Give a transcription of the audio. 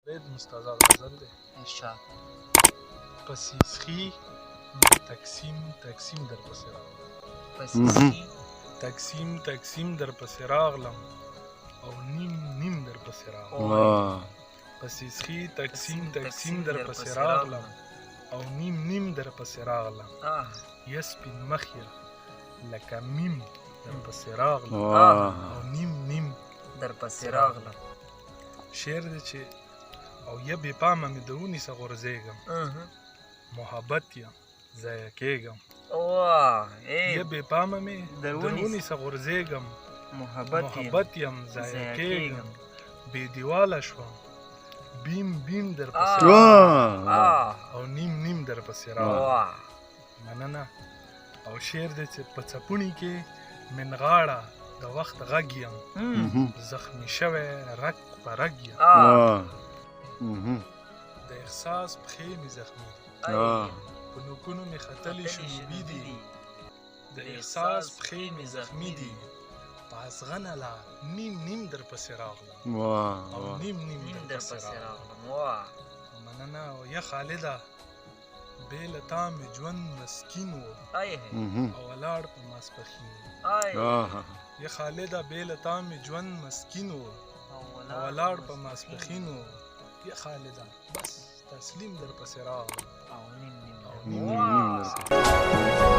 رید مستزاد غزل دی. ارشاد. پسې څښي تقسیم تقسیم در پسې راغلم. پسې څښي تقسیم تقسیم در پسې راغلم او نیم نیم در پسې راغلم. واه. پسې څښي تقسیم تقسیم در پسې راغلم او نیم نیم در پسې راغلم. یا سپین مخیه لکه میم در پسې راغلم واه. او نیم نیم در پسې راغلم. شعر دی چې او یا بې پامه مې د ونیسه غورځېږم، محبت یم ضایع کېږم. واه. یا بې پامه مې در د ونیسه غورځېږم، محبت محبت یم ضایع کېږم. بې دیواله شوم بیم بیم در پسې واه. او نیم نیم در پسې راغلم. واه. مننه. او شعر دی چې په څپوڼي کې منغاړه د وخت غږ یم، زخمی شوی رګ په رګ یم. واه. د احساس پښې مې زخمی دي، واه. په نوکونو مې ختلې شنوبي دي. د احساس پښې مې زخمی دي، په ازغنه لار نیم نیم در پسې راغلم واه. او نیم نیم نیم در در پسې پسې راغلم. راغلم. واه. مننه. او یا خالده بې له تا مې ژوند مسکین و او ولاړ په ماسپښین و. واه. یا خالده بې له تا مې ژوند مسکین و او ولاړ په ماسپښین و. یا خالده بس تسلیم در پسې راغلم او نیم نیم او نیم نیم نیم در پسې.